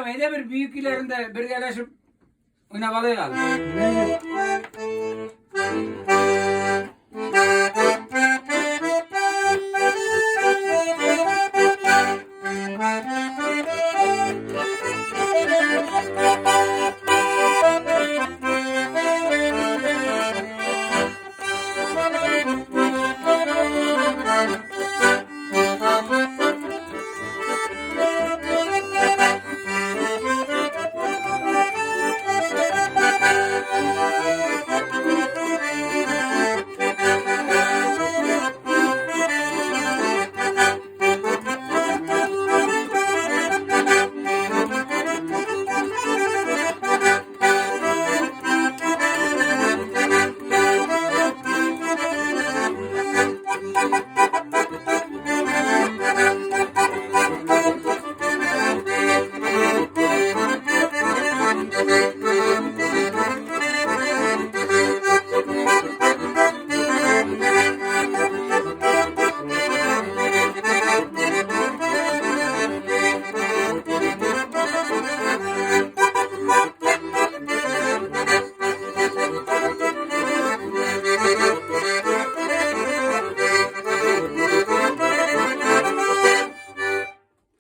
абый, әйдә бер бию көйләрендә бергәләшеп уйнап алыйк әле.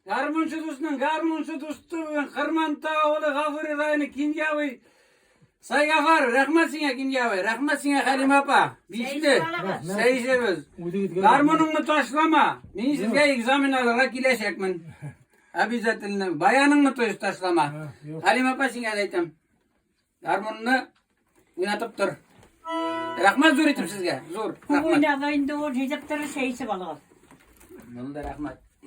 Гармунчы дусның гармунчы дусты бүген Кырманта авылы Гафури районы Киньявый Сайгафар, рәхмәт сиңа, Киньявый, рәхмәт сиңа, Хәлимә апа. Бишле. Сәйшебез. Гармуныңны ташлама. Мин сезгә экзамен алырга киләчәкмен. Обязательно. Баяныңны то есть ташлама. Хәлимә апа, сиңа да әйтәм. Гармунны уйнатып тор. Рәхмәт зур итеп сезгә. Зур. Күп уйнады инде ул, җитеп торыр, чәй эчеп алыгыз. Монда рәхмәт.